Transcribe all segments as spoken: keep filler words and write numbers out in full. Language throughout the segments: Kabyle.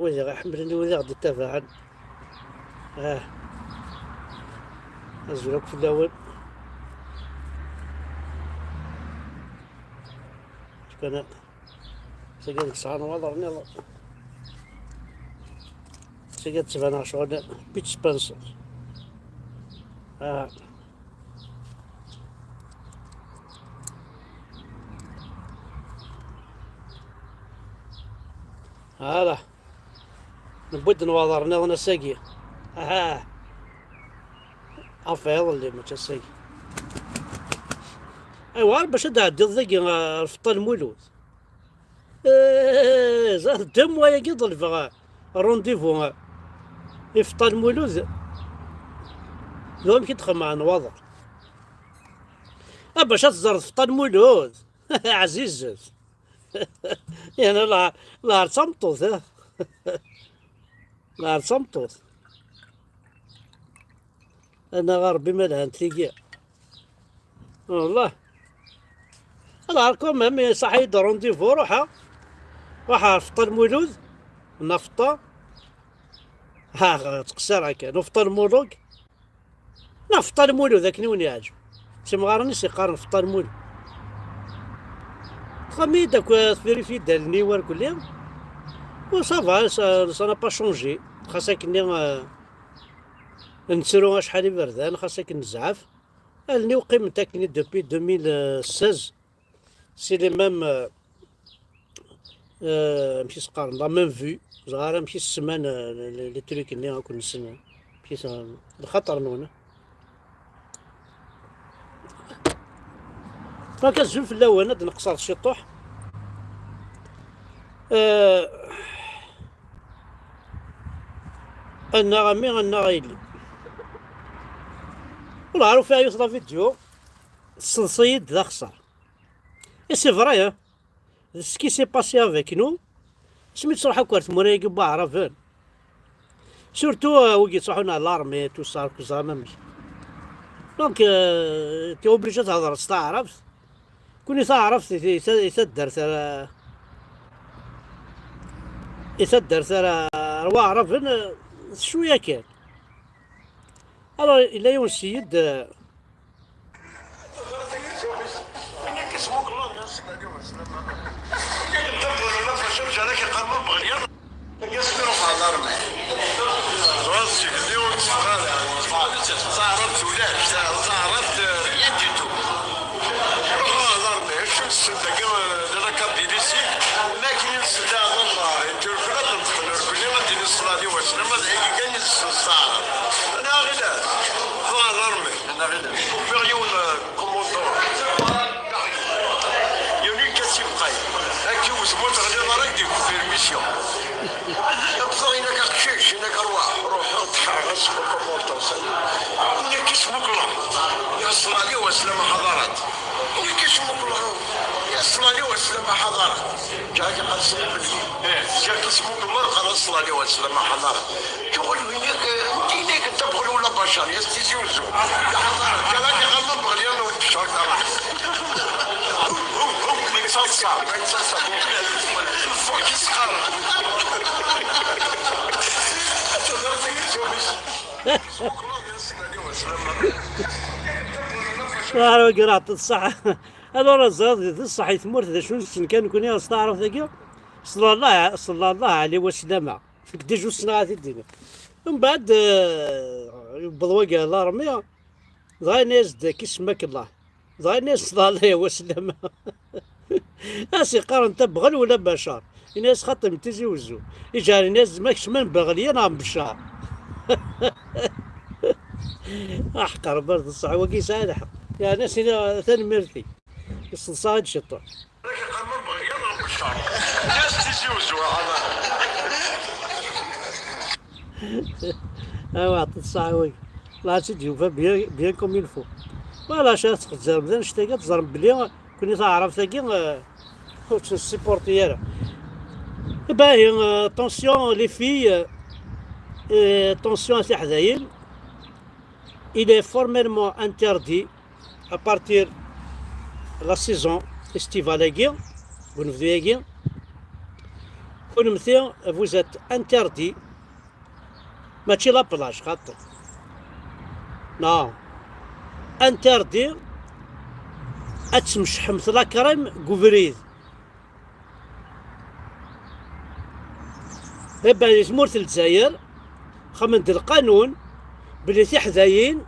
Wid i ɣ-iḥemmlen, wid i ɣ-d-ittabaɛen. Ah. Azul akk fell-awen. Kan, tagi ad sɛan waḍar nniḍen. Tagi ad ttbaneɣ ccɣel Pete Spencer. Ah. Voilà. Newwi-d nnwaḍer nniḍen ass-agi. Aha. Ɣef iḍelli, mačči ass-agi. Aywa, bac ad tɛeddiḍ dagi, eh, lfeṭṭa n Lmulud. Eh, ẓer, deux mois-agi ḍelbeɣ, eh, rendez-vous, eh, i lfeṭṭa n Lmulud. D wamek i d-xemmeɛ nnwaḍer. Ah, bac ad teẓreḍ lfeṭṭa n Lmulud. Ɛzizet. Yerna la, la d tameṭṭut, ha? La d tameṭṭut. Anaɣ a Ṛebbi ma lhant tigi. Wallah. Alors, quand même, iṣaḥ-iyi-d rendez-vous, ruḥeɣ. Ruḥeɣ ɣer Fṭa Lmulud. Nafṭa. Ha, ttqeṣṣireɣ kan. Ufṭa Lmulug. Neɣ Fṭa Lmulud akken i wen-yeɛǧeb. D timɣarin i s-yeqqaren Fṭa Lmulud. Txemmem-iyi-d akk, tvirifyi-d allen-iw irkelli. Bon, ça va, ça, ça n'a pas changé. Xas akken, euh, nettru acḥal iberdan, xas akken nezɛef. Allen-iw qqiment akken depuis deux mille seize. C'est les mêmes, euh, euh, amek i s-qqaren, la même vue. Ẓer amek i s-semman, euh, les, les trucs-nni akk nessen. Amek i s-, lxaṭer-nwen. Donc, azul fell-awen, ad nqeṣṣer ciṭuḥ. Euh, annaɣ a mmi, annaɣ a yelli. Ur ɛruf yiwet la vidéo, tesseḍsa-yi-d d axeṣṣar. Et c'est vrai, hein. De ce qui s'est passé avec nous, asmi ttruḥ akk ar tmura-agi n waɛraben. Surtout, euh, wigi yettruḥun ar l'armée, tout ça, akk ẓran amek. Donc, euh, t'es obligé ad thedreḍ s taɛrabt. Kuni taɛrabt i, i, i taddart ara, i taddart ara, ar waɛraben, euh, s cwiya kan. Alors, yella yiwen ssyid, euh, Taɛrabt ulac, ta-, taɛrabt, euh, rien du tout. Ruḥ ɣer l'armée, acu nessen dagi, euh, de la Kabylie, si, ma akken i nessen, la, wallah, nekkni ad d-nini ṣṣlali wa sslama, d ayen kan i nessen s taɛrabt. Neɣ ɣilas, ruḥ ɣer l'armée. Ufiɣ yiwen, euh, commandant. Yiwen i kas-ibqay. Akka iwet ma teɣliḍ ara, ak-d-yefk permission. Wwḍeɣ inak aqcic, inak rwaḥ, ruḥeɣ tḥerreɣ-as le commandant. Nekk ismu Klaḍ. Ya ṣṣlali wa sslama ḥaḍarat. Nekk ismu Klaḍ. Ya ṣṣlali wa sslama ḥaḍarat. Ǧaɣ iqerṣen belli. Ih, ǧaɣ ismu Klaḍ, qerra ṣṣlali wa sslama ḥaḍarat. Tuɣal win-ak, eh, tin-ak n tabɣel ula bacar, yas tizi uzzu. Jalak iɣallen bɣel yan ur tecɛel ara. Ttṣaṣa, ttṣaṣa. Fuq isqar. Ara wagi rah ṣṣeḥ. Ad ur ẓriɣ di ṣṣeḥ i tmurt d acu nessen kan nekni s taɛrabt-agi. Ṣella Llah, ṣella Llah ɛli wa sslama. Fek-d iju ssneɣ ad t-id-iniɣ. Mbeɛd, eh, yewweḍ wagi ɣer larmi, dɣa yenna-yas-d, "Kisemmak Allah." Dɣa yenna-yas, "Ṣella Llah wa sslama." As-iqqaren tabɣel ula bacar. Yenna-yas, "Xaṭi m tizi uzzu." Iǧar yenna-yas, "Ma kecmen baɣel ya neɣ mbecar?" Aḥeqq Rebbi ar d ṣṣeḥ, wagi yesɛa lḥeqq. Yeɛni as-iniɣ tanemmirt-ik. Iṣeḍsa-d ciṭuḥ. Awa, ɛṭi ṣṣeḥ, wagi. Lɛas i d-yufa bien, bien comme il faut. Voilà, acu ara txezzrem d annect-agi, ad teẓrem belli kuni taɛrabt-agi, euh, ur tt-nessupporti ara. Bahi, euh, attention les filles, euh, et attention à tiḥdayin. Il est formellement interdit à partir de la saison estivale-agi, deg unebdu-agi, Kunemti, vous êtes interdit. Mačči la plage, xaṭi. Non. Interdit ad tmecḥemt la crème deg ubrid. Iban di tmurt n Lezzayer xedmen-d lqanun belli tiḥdayin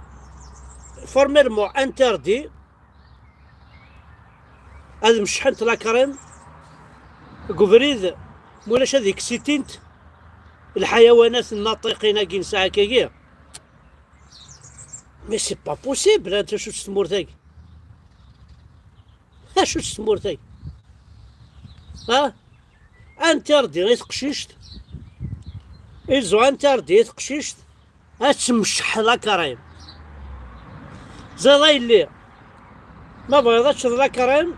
formellement interdit ad mecḥent la crème deg ubrid, mulac ad excitint lḥayawanat nnaṭiqin-agi n ssaɛa-agi. Mais c'est pas possible, anta acu-tt tmurt-agi? Acu-tt tmurt-agi? Ha? Interdit i teqcict. Ils ont interdit i teqcict ad tmecḥ la crème. Ẓiḍ a yelli, ma bɣiḍ ad teččeḍ la crème,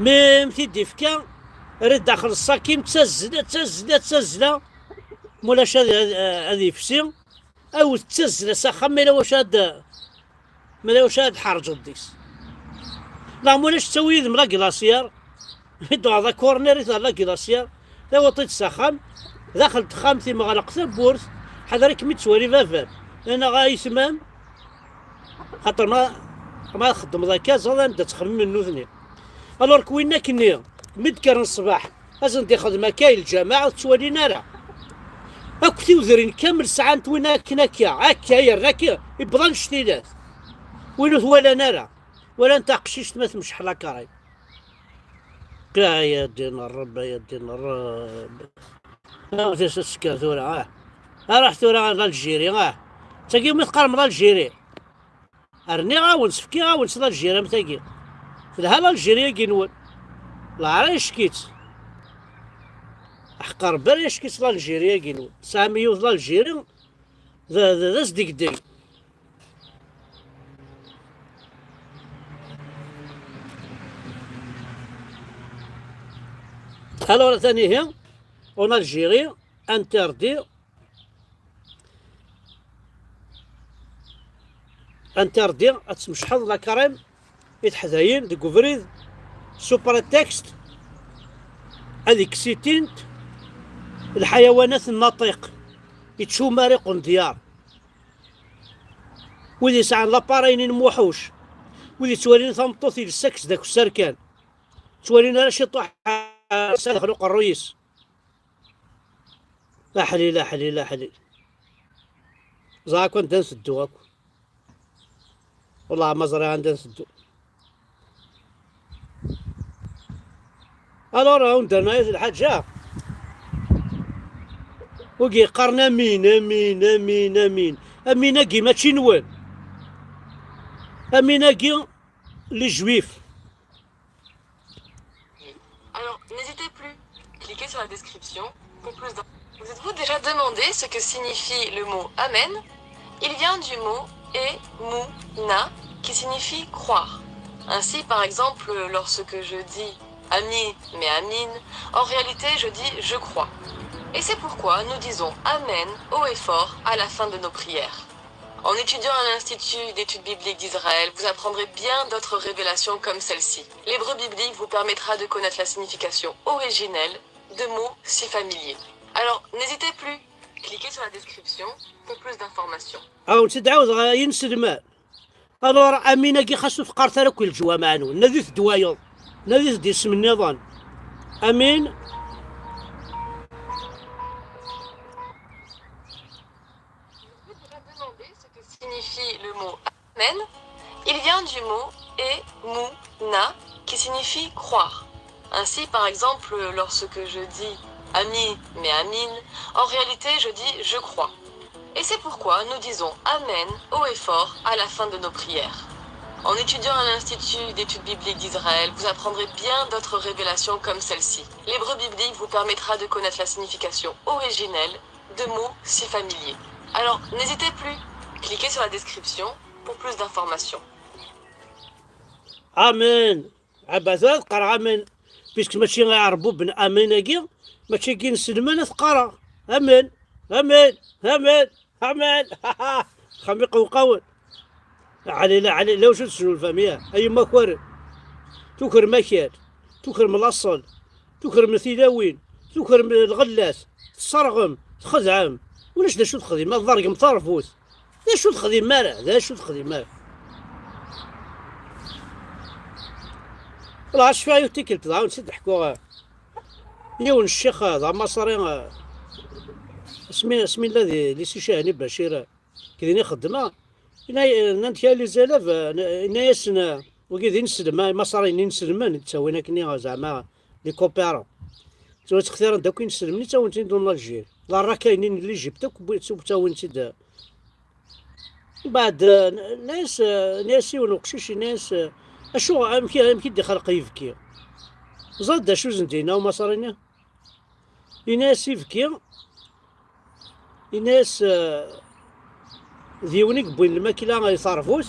mi m-t-id-ifka, err-d daxel ṣṣak-im, d tazzla, d tazzla, d tazzla. Mulac ad, ad, ad yefsi, awet d tazzla s axxam, ma yella wacu ad, ma yella wacu ad ḥerǧeḍ deg-s. Neɣ mulac ttawi yid-m la glacière, mi d-tuɣeḍ akurner i tuɣeḍ la glacière, tawiḍ-t-id s axxam, daxel n texxamt, imeɣleq tawwurt, ḥader ad kem-id-twali baba-m neɣ ayetma-m, xaṭer ma, ma txeddmeḍ akka, ẓer anda ttxemmimen nutni. Alors que winna-k-nni, mi d-kkren ṣṣbeḥ, ad sen-d-ixdem akka i lǧameɛ, ur t-ttwalin ara. Akk tiwedrin kamel sɛant win akken akka, akka, yerra akka, iwweḍ annect-ilat. Win ur t-walan ara, walan taqcict ma temceḥ la crème. Ay a ddin n Ṛebbi, ay a ddin n Ṛebbi. Awi-t-as ad tekker tura, ah. Aruḥ tura ar Algérie, ah. D tagi umi teqqarem Algérie. Rniɣ-awen-tt, fkiɣ-awen-tt Lalgiri am tagi. Telha Lalgiri-agi-nwen. Leɛra yecki-tt. Ḥeqq Rebbi ara yecki-tt Lalgiri-agi-nwen. Tesɛam yiwet Lalgiri d, d, d asdegdeg. Alors, atan ihi, en Algérie, interdit, interdit ad tmecḥeḍ la crème i teḥdayin deg ubrid, sous prétexte ad excitint lḥayawanat nnaṭiq, itcumariqen dyaṛ. Wid yesɛan laparay-nni n Muḥuc, wid yettwalin tameṭṭut iles-ak sdat userkan, ttwalin ara ciṭuḥ, ah, s daxel uqerruy-is. Aḥlil, aḥlil, aḥlil. Ẓer akk anda nteddu akk. Wellah ma ẓriɣ anda nteddu. Alors, awen-d-rnu ayt lḥaǧa. Wigi yeqqaren amin, amin, amin, amin. Amin-agi mačči nwen. Amin-agi, les juifs. Alors, n'hésitez plus. Cliquez sur la description pour plus d'infos. Vous êtes-vous déjà demandé ce que signifie le mot amen ? Il vient du mot emuna, qui signifie croire. Ainsi, par exemple, lorsque je dis ami, mais amin, en réalité, je dis je crois. Et c'est pourquoi nous disons amen haut et fort à la fin de nos prières. En étudiant à l'Institut d'études bibliques d'Israël, vous apprendrez bien d'autres révélations comme celle-ci. L'hébreu biblique vous permettra de connaître la signification originelle de mots si familiers. Alors, n'hésitez plus, cliquez sur la description pour plus d'informations. Aw, ntedɛawd ɣer yinselman. Alors, amin-agi xas ur teqqaret ara akk i leǧwameɛ-nwen. Nadit-d wayeḍ. Nadit-d isem-nniḍen. Amin. Vous vous déjà demandé ce que signifie le mot amen ? Il vient du mot emuna, qui signifie croire. Ainsi, par exemple, lorsque je dis ami, mais amin, en réalité, je dis je crois. Et c'est pourquoi nous disons amen haut et fort à la fin de nos prières. En étudiant à l'Institut d'études bibliques d'Israël, vous apprendrez bien d'autres révélations comme celle-ci. L'hébreu biblique vous permettra de connaître la signification originelle de mots si familiers. Alors, n'hésitez plus, cliquez sur la description pour plus d'informations. Amen. Ɛebba tura ad qqareɣ amen. Puisque mačči iɛerbuben amen-agi, mačči akken iselman ad qqareɣ. Amen, amen, amen, amen. Xam iqewqawen. Ɛli, la ɛli, la wacu tesnulfam, ya, ay imakaren. Tukrem akal. tukrem laṣel, tukrem tilawin, tukrem lɣellat, tesserɣem, txedɛem. Ulac d acu texdim, ma tḍergem tarbut. D acu texdim ara, d acu texdim ara. Lɛecfiya yiwet tikkelt, dɣa wen-tt-id-ḥkuɣ. Yiwen ccix, eh, d amaṣri, eh, asmi, asmi nella di lycée Cahani Bacir, eh, deg din i xeddmeɣ. Yenna-, nnan-d kra n les élèves, eh, yenna-yasen, eh, wagi d ineslem, ah, imaṣriyen ineslmen, ttawin akkenni, eh, zeɛma les coopérants. Ttawin, ttextiren-d akk ineslmen, ttawin-ten-id en Algérie. La rakayen n l'Égypte akk, wwi-, ttawin-tt-id, eh, Mbeɛd, eh, n-, nna-yas, eh, nna-yas yiwen uqcic, yenna-yas, eh, acu, amek, amek i d-ixelq yibki? Ẓer-d acu i sen-d-yenna umaṣri-nni. Yenna-yas ibki, yenna-yas, eh, d yiwen i yewwin lmakla i tarbut,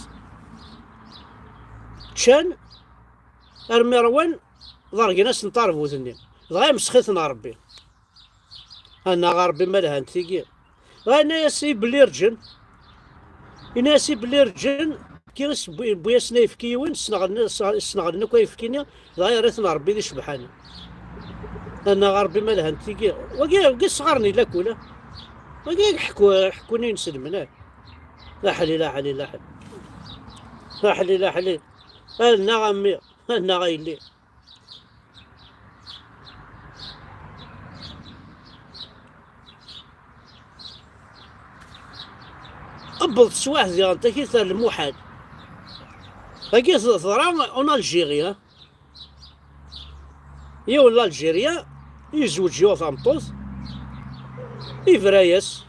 ččan, armi ṛwan, ḍergen-asen tarbut-nni. Dɣa imsex-iten Ṛebbi. Annaɣ a Ṛebbi ma lhant tigi. Dɣa yenna-yas i belli rǧen. Yenna-yas i belli rǧen, kki yewwi-yasen ayefki yiwen, sneɣlen, sneɣlen akk ayefki-nni, dɣa yerra-ten Ṛebbi d icebḥanen. Annaɣ a Ṛebbi ma lhant tigi. Wagi, wagi sɣaren i lakul, ah. Wagi ḥku-, ḥekkun i inselmen, ah. Aḥlil, aḥlil, aḥlil. Aḥlil, aḥlil. Annaɣ a mmi, annaɣ a yelli. Wweḍ teswaɛt diɣen takit ar lmuḥal. Tagi teḍra en Algérie. Yiwen n Algérien yezweǧ yiwet tameṭṭut, yebra-yas.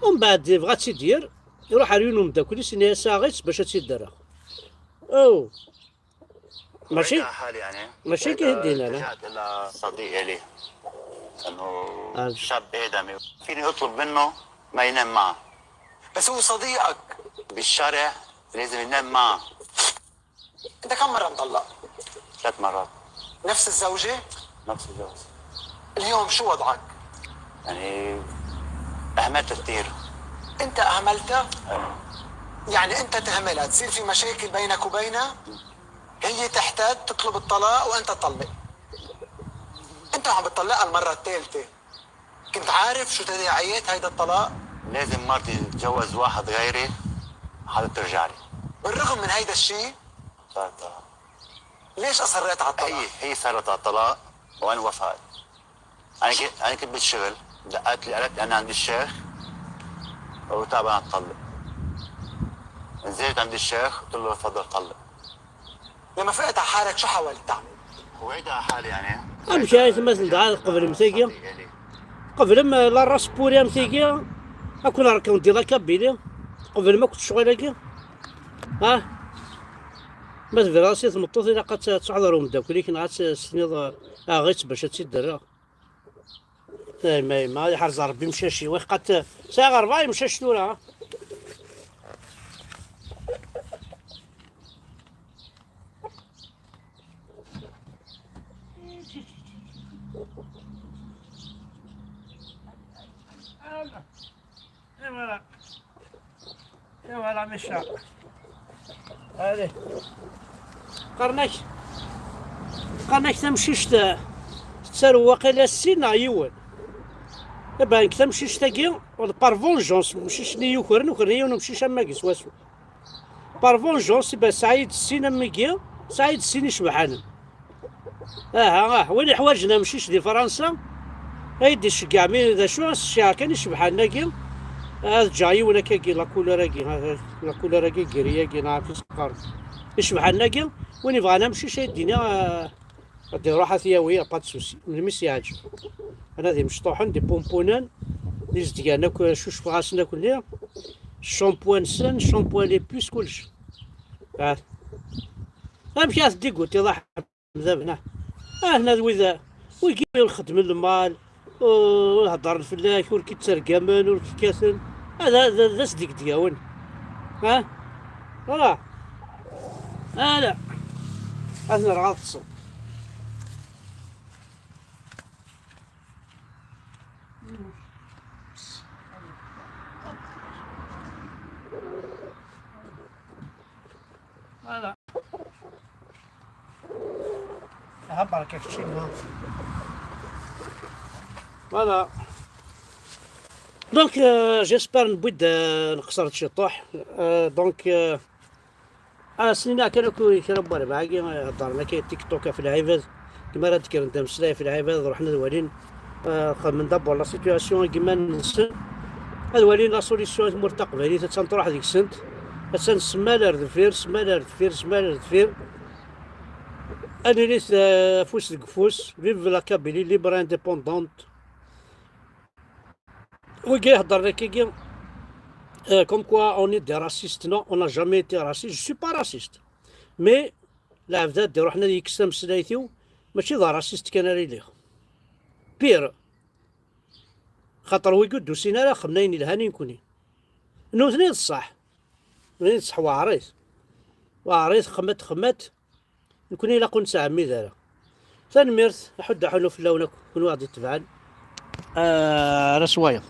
Umbeɛd yebɣa ad tt-id-yerr, iruḥ ar yiwen umeddakel-is, yenna-yas aɣ-itt bac ad tt-id-rreɣ. Oh. ماشي؟ وعيدها حالي يعني. ماشي وإذا كيهدينا، لا. اتجهت إلى صديق إلي، إنه آه. شاب آدمي، فيني أطلب منه ما ينام معه. بس هو صديقك. بالشرع لازم ينام معه. أنت كم مرة مطلق؟ ثلاث مرات. نفس الزوجة؟ نفس الزوجة. اليوم شو وضعك؟ يعني، أهملت كثير. أنت أهملتها؟ أيوة. يعني، أنت تهملها، تصير في مشاكل بينك وبينها؟ هي تحتد تطلب الطلاق وانت تطلق. انت عم بتطلقها المرة الثالثة. كنت عارف شو تداعيات هيدا الطلاق؟ لازم مرتي تتجوز واحد غيري حتى ترجع لي. بالرغم من هيدا الشيء؟ صارت، آه. ليش أصريت على الطلاق؟ هي، هي صرت على الطلاق وأنا وافقت. أنا كنت، أنا كنت بالشغل، دقت لي قالت لي: "أنا عند الشيخ وتعبان أطلق". نزلت عند الشيخ، قلت له: "تفضل طلق". لما فقت على حالك، شو حاولت تعمل؟ هويت على حالي يعني. Amek ara tmaten dɣa tqeblem tagi? Qeblem la race pour am tagi? Ad ken-rkun di la Kabylie. Qeblem akk ccɣel-agi? Ha? Ma tebra-as i tmeṭṭut, ilaq ad tt-, ad teɛḍer umeddakel-ik, neɣ ad tt-, s-tiniḍ, eh, aɣ-itt bac ad tt-id-rreɣ. Ay ma, ay ma, ad iḥrez Ṛebbi imcac-iw. Iqat, sɛiɣ ṛebɛa imcac tura. Et voilà, mes chats. Allez. Qqaren-ak, qqaren-ak tamcict, eh, tettarew waqila sin neɣ yiwen. Iban deg tamcict-agi, par vengeance, amcic-nni yukren, ukren yiwen umcic am wagi swaswa. Par vengeance, iban sɛid sin am wigi, sɛid sin icebḥanen. Aha, ah, win iḥwaǧen amcic di Fransa, ay d-iceggeɛ mi d acu, ad s-cceɛ kan icebḥanen-agi, ad ǧǧeɣ yiwen akkagi, la couleur-agi, la couleur-agi, gris-agi, neɣ amek i s-qqaren. Icebḥanen-agi, win ibɣan amcic, ay d-ini, ah, ad d-iruḥ ad t-yawi, y a pas de souci, melmi s-yeɛǧeb. Ana d imecṭuḥen, d ipumpunen, d izedgan akk, cucfeɣ-asen akk-nni, ccampo-nsen, ccampo les puces, kullec. Ah. Amek ara teddigutiḍ a ḥemdabna? Ah, hna d wid, wigi ur xeddmen lmal, ur heddren fell-ak, ur k-ittergamen, ur k-kkaten. Ad, ad, ad as-degdgawen. Ha? Ala. Ala. Ad nerɣ ad ṭṭsen. Voilà. Ha, barka keččini. Voilà. Donc, euh, j'espère newwi-d, euh, nqeṣṣer-d ciṭuḥ. Euh, donc, euh, ah, s-nini kan akk kra n warbaɛ-agi, euh, heddren akka TikTok ɣef lɛibad. Kma ara d-kkren d ameslay ɣef lɛibad, ruḥen ad walin, euh, xedmen d'abord la situation i yiman-nsen. Ad walin la solution i tmurt taqbaylit, attan truḥ deg-sent. Attan semmal ar deffir, semmal ar deffir, semmal ar deffir. Ad nilit, euh, afus deg ufus. Vive la Kabylie libre et indépendante. Wigi iheddren akkagi, euh, comme quoi on est des racistes. Non, on n'a jamais été raciste. Je suis pas raciste. Mais lɛebd ad d-iruḥen ad yekkes tameslayt-iw, mačči d raciste kan ara iliɣ. Pire. Xaṭer wigi ur d-usin ara xemmen ayen yelhan i nekni. Nutni d ṣṣeḥ. Nutni d ṣṣeḥ, weɛrit. Weɛrit, xemmet, xemmet. Nekni ilaq ur nettɛemmid ara. Tanemmirt, aḥuddu aḥunnu fell-awen akk, kunwi i ɣ-d-itebɛen. Ah, ar ass wayeḍ.